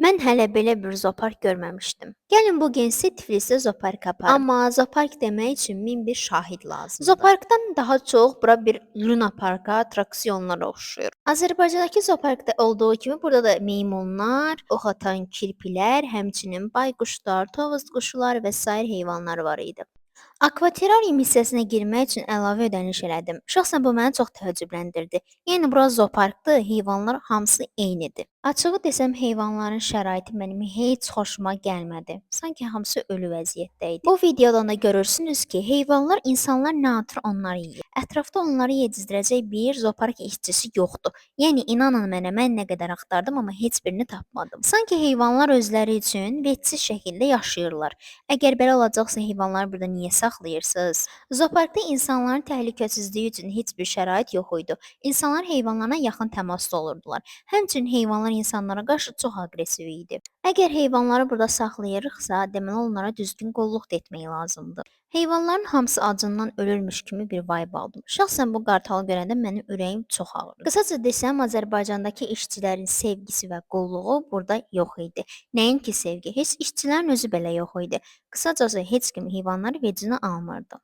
Mən hələ belə bir zoopark görməmişdim. Gəlin bu gün sizə Tiflisdə zoopark aparım. Amma zoopark demək üçün min bir şahid lazımdır. Zooparkdan daha çox bura bir Luna Parka, atraksiyonlara oxşuyur. Azərbaycandakı zooparkda olduğu kimi burada da meymunlar, ox atan kirpilər, həmçinin bayquşlar, tovuz quşlar və sair heyvanlar var idi. Akvaterarium hissəsinə girmək üçün əlavə ödəniş elədim. Şəxsən bu məni çox təəccübləndirdi. Yəni bura zooparkdır, heyvanlar hamısı eynidir. Açığı desəm heyvanların şəraiti mənim heç xoşuma gəlmədi. Sanki hamısı ölü vəziyyətdə idi. Bu videodan da görürsünüz ki, heyvanlar insanlar nə atır onları yeyir. Ətrafda onları yedizdirəcək bir zoopark işçisi yoxdur. Yəni inanın mənə, mən nə qədər axtardım, amma heç birini tapmadım. Sanki heyvanlar özləri üçün vecsiz şəkildə yaşayırlar. Əgər belə olacaqsa heyvanları burada niyə saxlayırsınız? Zooparkda insanların təhlükəsizliyi üçün heç bir şərait yox idi. İnsanlar heyvanlara yaxın təmasda olurdular. Həmçinin heyvanlar insanlara qarşı çox aqressiv idi. Əgər heyvanları burada saxlayırıqsa, deməli onlara düzgün qulluq da etmək lazımdır. Heyvanların hamısı acından ölürmüş kimi bir vibe aldım. Şəxsən bu qartalı görəndə mənim ürəyim çox ağrıdı. Qısaca desəm, Azərbaycandakı işçilərin sevgisi və qulluğu burada yox idi. Nəinki sevgi, heç işçilərin özü belə yox idi. Qısacası heç kim heyvanları vecinə almırdı.